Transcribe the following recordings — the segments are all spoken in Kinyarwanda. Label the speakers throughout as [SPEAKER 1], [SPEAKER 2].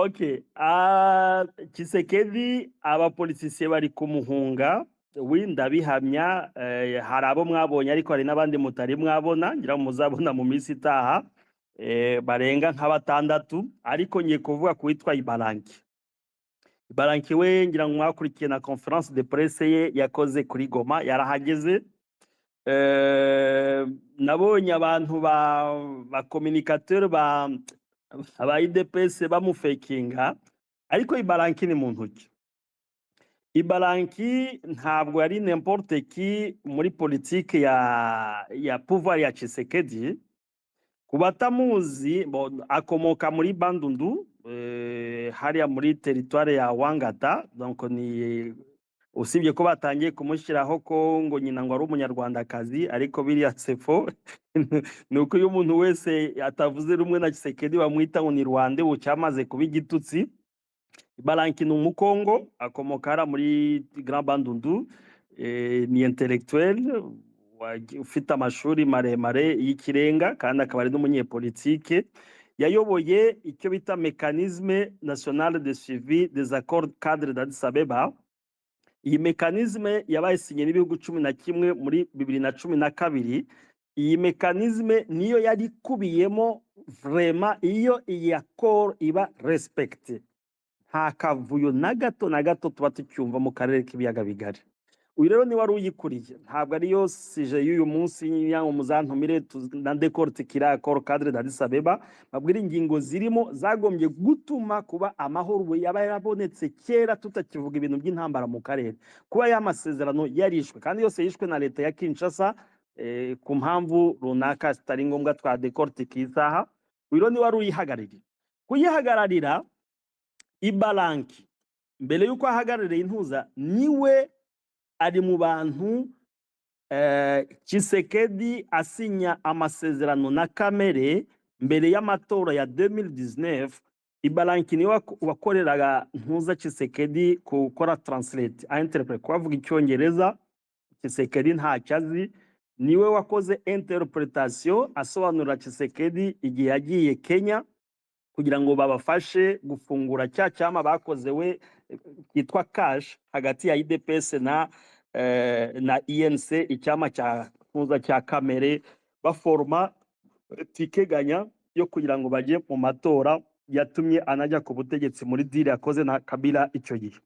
[SPEAKER 1] Ok, Tshisekedi, abapoliticiens bari kumuhunga. Oui, ndabihamya. Hari abo mwabonye, ariko hari n'abandi mutari mwabona, ngira ngo muzabona mu minsi itaha, barenga nka batandatu. Ariko ngiye kuvuga ku witwa Ibalanki. Ibalanki we, ngira ngo mwakurikiye na conférence de presse ye yakoze kuri Goma, yarahageze. Nabonye abantu ba communicateur ba UDPS bamufekinga, ariko Ibalanki ni muntu ki? Ibalanki ntabwo yari n'importe qui muri politique ya pouvoir ya Tshisekedi. Ku batamuzi, bon, akomoka muri Bandundu, hariya muri territoire ya Wangata. Donc ni usibye ko batangiye kumushyiraho ko ngo nyina ngo ari umunyarwandakazi, ariko biriya c'est faux. Ni uko iyo umuntu wese atavuze rumwe na Tshisekedi bamwita ngo ni Rwanda, ubu cyamaze kuba igitutsi. Balanki ni umukongo, akomoka hariya muri Grand Bandundu. Ni intellectuel ufite amashuri maremare y'ikirenga, kandi akaba ari n'umunyepolitike. Yayoboye icyo bita Mécanisme national de suivi des accords cadre d'Addis Abeba. Iyi mécanisme yabaye sinye n'ibihugu 11 muri 2012. Iyi mécanisme niyo yari ikubiyemo vraiment, iyo iyi accord iba respecté, nta kavuyo na gato na gato tuba tucyumva mu karere k'ibiyaga bigari. Uyu rero niwe wari uyikuriye. Ntabwo ariyo sujet y'uyu munsi, ngo muzantumire na décortiquer accord cadre d'Addis Abeba, babwire ingingo zirimo zagombye gutuma kuba amahoro ubu yaba yarabonetse kera, tutakivuga ibintu by'intambara mu karere, kuba ya masezerano yarishwe, kandi yose yishwe na leta ya Kinshasa, ku mpamvu runaka zitari ngombwa twadécortiquer isaha. Uyu rero niwe wari uyihagarariye. Kuyihagararira, Ibalanki, mbere y'uko ahagarariye intuza, niwe ari mu bantu Tshisekedi asinya amasezerano na Kamerhe mbere y'amatora ya 2019. Ibalanki niwe wakoreraga ntuza Tshisekedi gukora translate, interpret, kubavuga icyongereza Tshisekedi ntacyo azi. Niwe wakoze interpretation, asobanurira Tshisekedi igihe yagiye Kenya kugira ngo babafashe gufungura cya cyama bakoze we cyitwa CACH hagati ya UDPS na UNC, icyama cya ntuza cya Kamerhe, baforma ticket gagnant yo kugira ngo bajye mu matora yatumye anajya ku butegetsi muri deal yakoze na Kabila icyo gihe.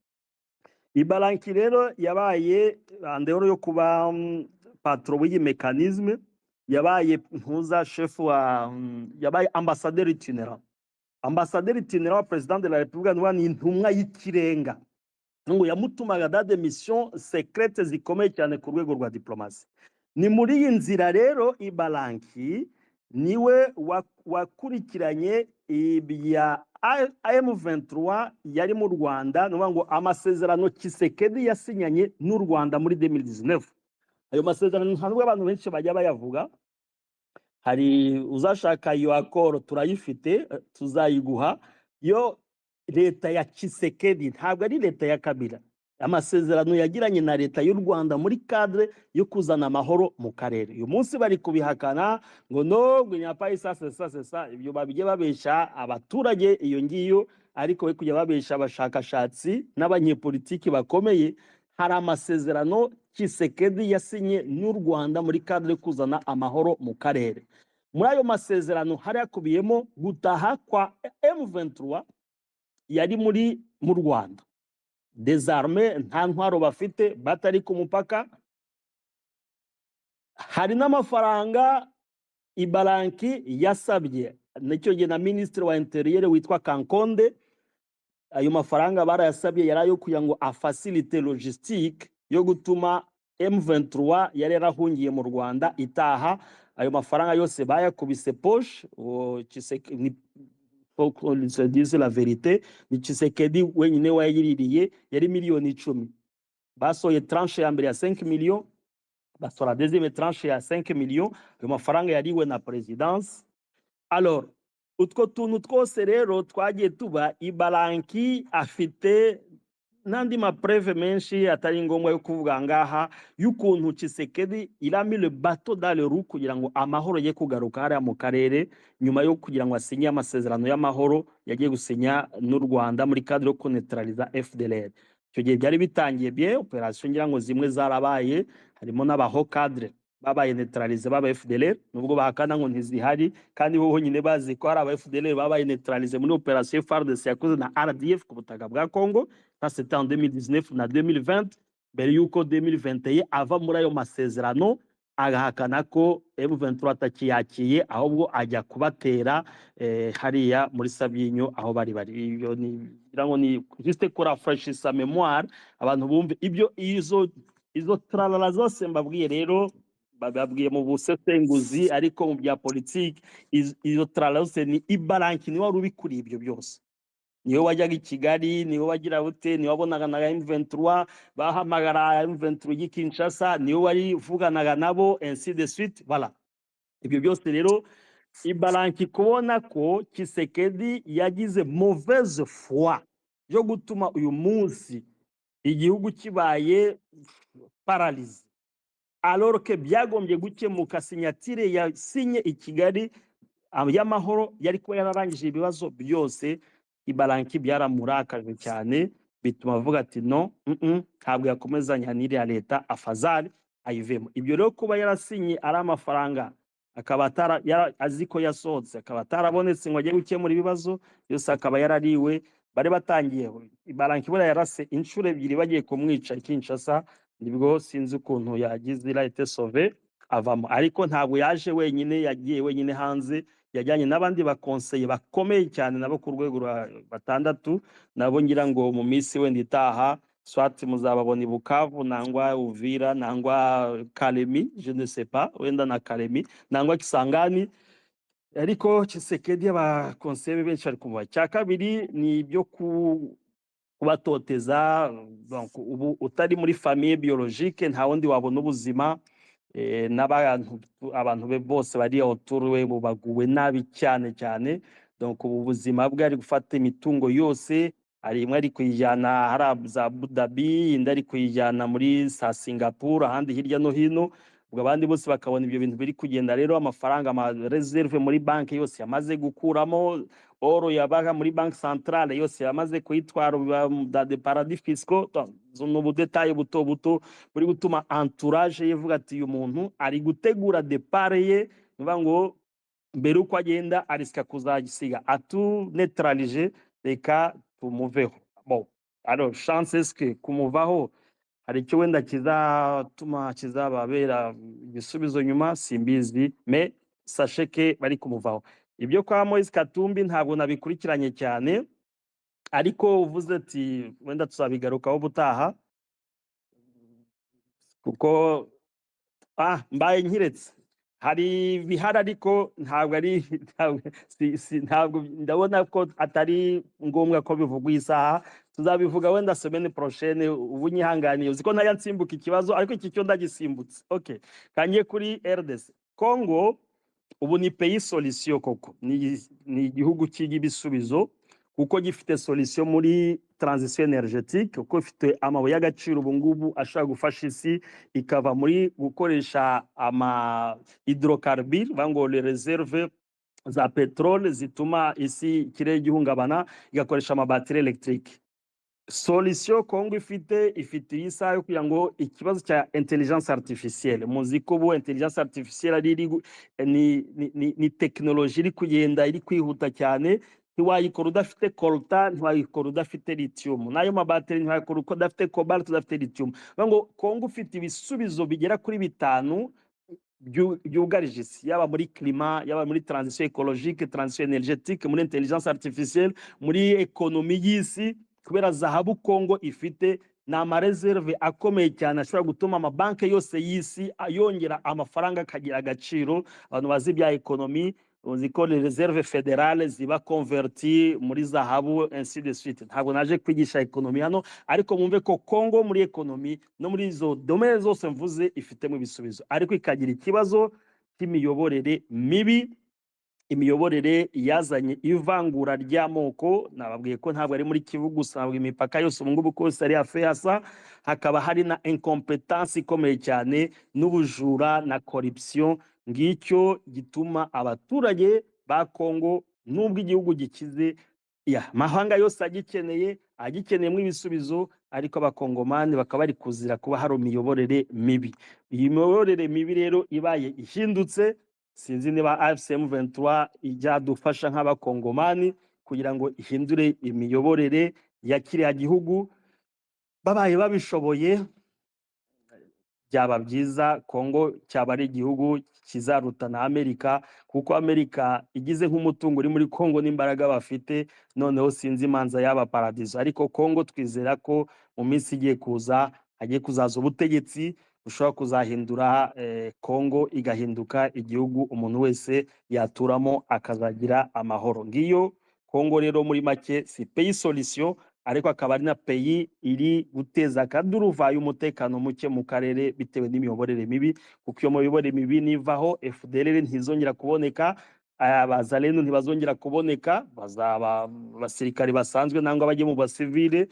[SPEAKER 1] Ibalanki rero yabaye en dehors yo kuba patron w'iyi mécanisme, yabaye ntuza chef wa yabaye ambassadeur itinérant. Ambassadeur itinérant wa président de la République ni intumwa y'ikirenga, ngo yamutumaga dans des missions secrètes zikomeye cyane ku rwego rwa diplomasi. Ni muri iyi nzira rero Ibalanki niwe wakurikiranye ibya M23 yari mu Rwanda. Ni ukuvuga ngo amasezerano Tshisekedi yasinyanye n'u Rwanda muri 2019, ayo masezerano ntabwo abantu benshi bajya bayavuga. Hari uzashaka iyo accord, turayifite, tuzayiguha. Yo leta ya Tshisekedi, ntabwo ari leta ya Kabila, amasezerano yagiranye na leta y'u Rwanda muri cadre yo kuzana amahoro mu karere. Uyu munsi bari kubihakana ngo no, ngo il pas ça, c'est ça, c'est ça. Ibyo babijye babesha abaturage iyo ngiyo, ariko we kujya babesha abashakashatsi n'abanyepolitiki bakomeye. Hari amasezerano Tshisekedi yasinye n'u Rwanda muri cadre yo kuzana amahoro mu karere. Muri ayo masezerano hari hakubiyemo gutaha kwa M23 yari mu Rwanda, désarmé, nta ntwaro bafite, batari ku mupaka. Hari n'amafaranga Ibalanki yasabye nicyo gihe na minisitiri wa intérieur witwa Kankonde. Ayo mafaranga barayasabye, yari ayo kugira ngo afacilite logistique yo gutuma M23 yari yarahungiye mu Rwanda itaha. Ayo mafaranga yose bayakubise poche. Uwo faut qu'on se dise la vérité, ni Tshisekedi wenyine wayiririye. Yari miliyoni 10. Basohoye tranche ya mbere ya 5 millions, basohora deuxième tranche ya 5 millions. Ayo mafaranga yariwe na présidence. Alors utwo tuntu twose rero twagiye tuba, Ibalanki afite N'andi ma preuves menshi atari ngombwa yo kuvuga ngaha, y'ukuntu Tshisekedi il a mis le bâton dans le roue kugira ngo amahoro ye kugaruka hariya mu karere, nyuma yo kugira ngo asinye amasezerano y'amahoro yagiye gusinya n'u Rwanda muri cadre yo kuneutraliza FDLR. Icyo gihe byari bitangiye bien, opération ngira ngo zimwe zarabaye, harimo n'aba hauts cadres babaye neutralisés baba FDLR, nubwo bahakana ngo ntizihari, kandi bo nyine bazi ko hari aba FDLR babaye neutralisés muri opération FARDC yakoze na RDF ku butaka bwa Congo. Ça, c'était en 2019 na 2020, mbere yuko 2021 ava muri ayo masezerano, agahakana ko M23 atakiyakiye, ahubwo ajya kubatera hariya muri Sabyinyo aho bari. Ibyo ni ngira ngo ni juste kurafraîchisa mémoire, abantu bumve ibyo izo tralala zose mbabwiye. Rero bababwiye mu busesenguzi, ariko mu bya politiki izo tralala zose ni Ibalanki niwe wari ubikuriye ibyo byose, niwe wajyaga i Kigali, niwe wagira bute, niwe wabonaga na M23, bahamagara M23 y'i Kinshasa, niwe wari uvuganaga nabo, ainsi de suite. Voilà, ibyo byose rero Ibalanki kubona ko Tshisekedi yagize mauvaise foi yo gutuma uyu munsi igihugu kibaye paralysé, alors que byagombye gukemuka. Signature yasinye i Kigali y'amahoro yari kuba yararangije ibibazo byose. Ibalanki byaramurakaje cyane, bituma avuga ati no, ntabwo yakomezanya n'iriya leta, afazari ayivemo. Ibyo rero kuba yarasinye ari amafaranga akaba azi ko yasohotse, akaba atarabonetse ngo ajye gukemura ibibazo byose, akaba yarariwe. Bari batangiye, Ibalanki buriya yarase inshuro ebyiri bagiye kumwica i Kinshasa, nibwo sinzi ukuntu yagize, il a été sauvé, avamo. Ariko ntabwo yaje wenyine, yagiye wenyine hanze, yajyanye n'abandi ba conseillers bakomeye cyane nabo ku rwego rwa batandatu. Nabo ngira ngo mu minsi wenda itaha soit muzababona i Bukavu nangwa Uvira nangwa Kalemi, je ne sais pas, wenda na Kalemi nangwa Kisangani. Ariko Tshisekedi aba conseillers benshi bari kumuba. Icya kabiri ni ibyo kubatoteza. Donc ubu utari muri famille biologique nta wundi wabona ubuzima, n'abantu abantu be bose bari autour we baguwe nabi cyane cyane. Donc ubu buzima bwe ari gufata imitungo yose, hari imwe ari kuyijyana hari za Abu Dhabi, indi ari kuyijyana muri za Singapore, ahandi hirya no hino. Ubwo abandi bose bakabona ibyo bintu biri kugenda. Rero amafaranga, ama réserves muri banki yose yamaze gukuramo, or yabaga muri Banque centrale yose yamaze kuyitwara dans des paradis fiscaux. Ni ubu détails buto buto buri gutuma entourage ye ivuga ati uyu muntu ari gutegura départ ye. Ni ukuvuga ngo mbere uko agenda arisika kuzagisiga atunetralije, reka tumuveho. Bon, alors chance, est-ce que kumuvaho hari icyo wenda kizatuma kizababera igisubizo nyuma? Simbizi, mais sachez que bari kumuvaho. Ibyo kwa Moise Katumbi ntabwo nabikurikiranye cyane, ariko uvuze ati wenda tuzabigarukaho ubutaha, kuko mbaye nkiretse hari bihari, ariko ntabwo ari ntabwo ntabwo ndabona ko atari ngombwa ko bivugwa iyi saha. Tuzabivuga wenda semaine prochaine. Ubu nyihanganiye, uzi ko ntajya nsimbuka ikibazo, ariko iki cyo ndagisimbutse. Okay, kangiye kuri RDC Congo. Ubu ni pays solution koko, ni igihugu cy'ibisubizo, kuko gifite solution muri transition énergétique, kuko ifite amabuye y'agaciro ubu ngubu ashobora gufasha isi ikava muri gukoresha ama hydrocarbures, bavuga ngo les réserves za pétrole zituma isi ikirere gihungabana, igakoresha ama batteries électriques. Solution Congo ifite iyi saha yo kugira ngo ikibazo cya intelligence artificielle. Muzi ko ubu intelligence artificielle ari iri ni technologie iri kugenda iri kwihuta cyane. Ntiwayikora udafite coltan, ntiwayikora udafite lithium, n'ayo ma batteries ntiwayikora udafite cobalt, udafite lithium. Bivuga ngo Congo ifite ibisubizo bigera kuri bitanu byugarije isi, yaba muri climat, yaba muri transition écologique, transition énergétique, muri intelligence artificielle, muri économie y'isi, kubera zahabu Congo ifite. Ni ama réserves akomeye cyane ashobora gutuma amabanki yose y'isi yongera amafaranga akagira agaciro. Abantu bazi ibya économie uzi ko les réserves fédérales ziba converti muri zahabu, ainsi de suite. Ntabwo naje kwigisha économie hano, ariko mwumve ko Congo muri économie no muri izo domaine zose mvuze ifitemo ibisubizo, ariko ikagira ikibazo cy'imiyoborere mibi. Imiyoborere yazanye ivangura ry'amoko. Nababwiye ko ntabwo ari muri Kivu gusa, ntabwo imipaka yose ubu ngubu kose ari afeyasa. Hakaba hari na incompetence ikomeye cyane n'ubujura na corruption. Ngicyo gituma abaturage ba Kongo, nubwo igihugu gikize ya mahanga yose agikeneye, agikeneyemo ibisubizo, ariko Abakongomani bakaba bari kuzira kuba hari imiyoborere mibi. Iyi miyoborere mibi rero ibaye ihindutse, sinzi niba AFC M23 ijyadufasha nk'Abakongomani kugira ngo ihindure imiyoborere ya kiriya gihugu. Babaye babishoboye byaba byiza. Kongo cyaba ari igihugu kizaruta na Amerika, kuko Amerika igize nk'umutungo uri muri Kongo n'imbaraga bafite, noneho sinzi imanza yaba paradizo. Ariko Kongo twizera ko mu minsi igiye kuza hagiye kuzaza ubutegetsi bushobora kuzahindura Kongo, igahinduka igihugu umuntu wese yaturamo akazagira amahoro. Ngiyo Kongo rero muri make, si pays solution, ariko akaba ari na pays iri guteza akaduruvayo, umutekano muke mu karere bitewe n'imiyoborere mibi. Kuko iyo miyoborere mibi nivaho, FDLR ntizongera kuboneka, Abazalendo ntibazongera kuboneka, bazaba abasirikari basanzwe nangwa bajye mu basivile,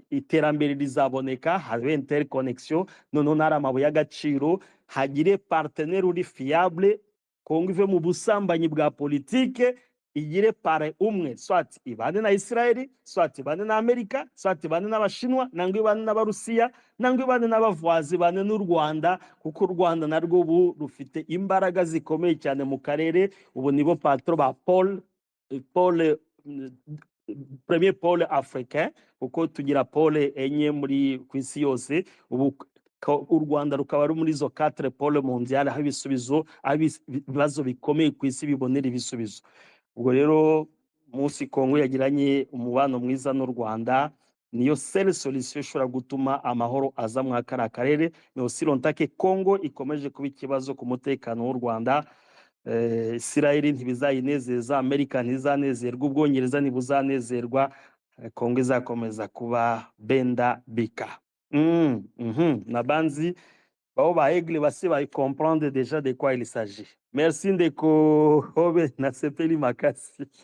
[SPEAKER 1] iterambere rizaboneka, habe interconnexion, noneho ntari amabuye y'agaciro, hagire partenaire uri fiable. Kongo ive mu busambanyi bwa politike, igire pare umwe, soit ibane na Israeli, soit ibane na Amerika, soit ibane n'Abashinwa, nangwa ibane n'Abarusiya, nangwa ibane n'abavoisins, ibane n'u Rwanda, kuko u Rwanda narwo ubu rufite imbaraga zikomeye cyane mu karere. Ubu nibo patron ba pôle premier pôle africain, kuko tugira pôle enye muri ku isi yose. Ubu u Rwanda rukaba ruri muri izo quatre pôle mondial, aho ibisubizo, aho ibibazo bikomeye ku isi bibonera ibisubizo. Ubwo rero munsi Kongo yagiranye umubano mwiza n'u Rwanda, niyo seule solution ishobora gutuma amahoro aza muri kariya karere. Mais aussi longtemps que Kongo ikomeje kuba ikibazo ku mutekano w'u Rwanda, Israel ntibizayinezeza, Amerika ntizanezerwa, Ubwongereza ntibuzanezerwa, Kongo izakomeza kuba benda bika. Na banzi bao ba aigle basi ba comprendre déjà de quoi il s'agit. Merci ndeko Hobe, nasepeli makasi.